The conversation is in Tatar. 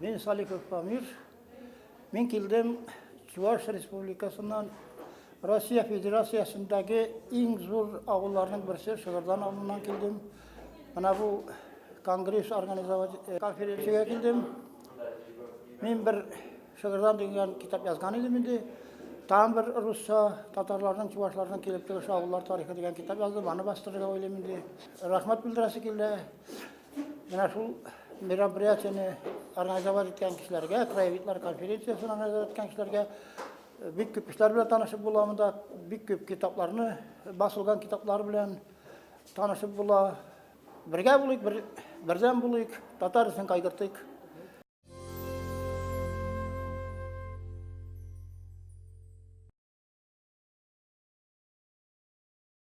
Мин Салихов Памир. Мин килдем Чуваш Республикасыннан Россия Федерациясендәге иң зур авылларның берсе Шыгырдан авылыннан килдем. Менә бу конгресс организовать э, конференциягә килдем. Мин бер Шыгырдан дигән китап язган идем инде. Тагын бер русча татарларның, чувашларның килеп чыгышы авыллар тарихы дигән китап яздым. Аны бастырырга уйлыйм инде. Рәхмәт белдерәсе килә. Менә шул мероприятиене организовать иткән кешеләргә, краевидлар конференциясен организовать иткән кешеләргә э, бик күп кешеләр белән танышып була монда, бик күп китапларны, басылган китаплар белән танышып була. Бергә булыйк, бер, бердәм булыйк, татар өчен кайгыртыйк.